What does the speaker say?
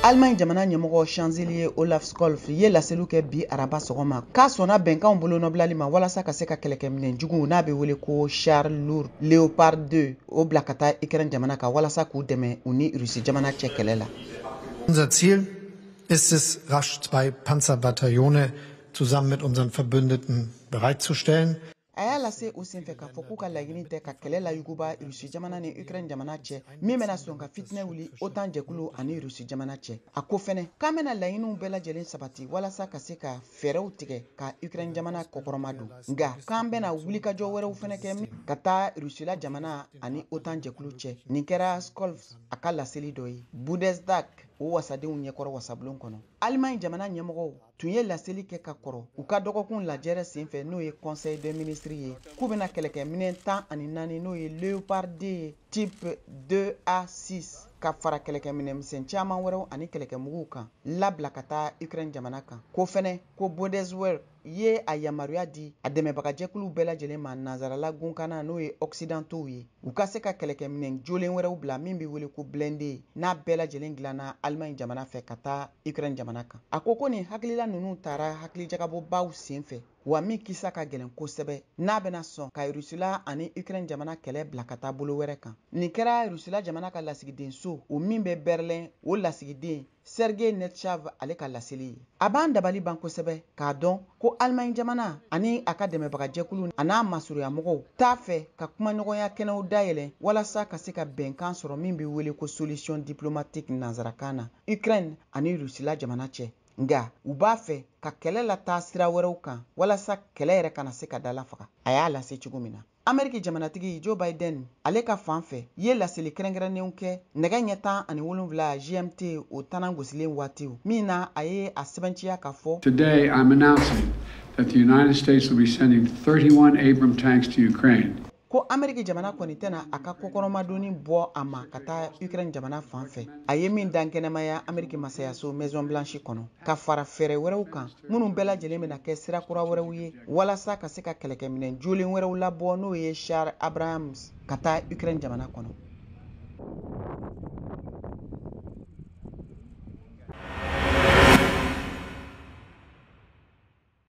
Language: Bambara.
Allemagne jamana ɲɛmɔgɔ, chancelier Olaf Scholz, ye laseliw kɛ bi araba sɔgɔma k'a sɔnna bɛnkanw bolonɔbilali ma walasa ka se ka kɛlɛkɛminɛn jugu n'a bɛ wele ko char lourd Leopard 2, o bila ka taa Ukraine jamana kan walasa k'u dɛmɛ u ni Rusi jamana cɛ kɛlɛ la. Unser Ziel ist es, rasch zwei Panzerbataillone zusammen mit unseren Verbündeten bereitzustellen. A y'a lase o senfɛ k'a fɔ k'u ka laɲini tɛ ka kɛlɛ layuguba Rusi jamana ni Ukraine jamana cɛ, min bɛna sɔn ka fitinɛ wuli OTAN jɛkulu ani Rusi jamana cɛ. A ko fɛnɛ k'an bɛna laɲiniw bɛɛ lajɛlen sabati walasa ka se ka fɛɛrɛw tigɛ ka Ukraine jamana kɔkɔrɔma don, nka k'an bɛna wulikajɔ wɛrɛw fɛnɛ kɛ ka taa Rusila jamana ani OTAN jɛkulu cɛ. Nin kɛra Scholz a ka laseli dɔ ye Bundestag, o wasadenw ɲɛkɔrɔ wasabulon kɔnɔ. Allemagne jamana ɲɛmɔgɔw tun ye laseli kɛ ka kɔrɔ u ka dɔgɔkun lajɛrɛ senfɛ, n'o ye conseil des ministres ye, k'u bɛna kɛlɛkɛminɛn 14, n'o ye Leopard ye type 2A6, ka fara kɛlɛkɛminɛmisɛn caman wɛrɛw ani kɛlɛkɛmuguw kan, labila ka taa Ukraine jamana kan. Ko fɛnɛ ko Bundeswehr ye a yamaruya di a dɛmɛbagajɛkuluw bɛɛ lajɛlen ma, nanzarala gunkana, n'o ye occidentaux ye, u ka se ka kɛlɛkɛminɛn jolen wɛrɛw bila min bɛ wele ko blindé, n'a bɛɛ lajɛlen dilanna Allemagne jamana fɛ, ka taa Ukraine jamana kan. A ko ko nin hakilila ninnu taara hakilijagabɔbaw sen fɛ wa min kisa ka gɛlɛn kosɛbɛ, n'a bɛna sɔn ka Rusila ani Ukraine jamana kɛlɛ bila ka taa bolo wɛrɛ kan. Nin kɛra Rusila jamana ka lasigidenso, o min bɛ Berlin, o lasigiden Sergei Netchav ale ka laseli ye. A b'an dabali ban kosɛbɛ k'a dɔn ko Allemagne jamana ani a ka dɛmɛbagajɛkulu a n'a masurunyamɔgɔw t'a fɛ ka kumaɲɔgɔnya kɛnɛw dayɛlɛ walasa ka se ka bɛnkan sɔrɔ min bɛ wele ko solution diplomatique nanzarakan na, Ukraine ani Rusila jamana cɛ, nga u b'a fɛ ka kɛlɛ lataa sira wɛrɛw kan walasa kɛlɛ yɛrɛ kana se ka dala faga, a y'a lase cogo min na. Ameriki jamanatigi Joe Biden ale ka fan fɛ ye laseli kɛrɛnkɛrɛnnenw kɛ nɛgɛ ɲɛ 17 GMT, o tanan gosilen waatiw min na, a ye a sɛbɛnciya k'a fɔ: Today, I'm announcing that the United States will be sending 31 Abrams tanks to Ukraine. Ko Ameriki jamana kɔni tɛna a ka kɔkɔrɔmadonni bɔ a ma ka taa Ukraine jamana fan fɛ, a ye min dan kɛnɛmaya Ameriki masayaso Maison Blanche kɔnɔ, ka fara fɛɛrɛ wɛrɛw kan minnu bɛɛ lajɛlen bɛna kɛ sira kura wɛrɛw ye walasa ka se ka kɛlɛkɛminɛn jolen wɛrɛw labɔ, n'o ye char Abrams, ka taa Ukraine jamana kɔnɔ.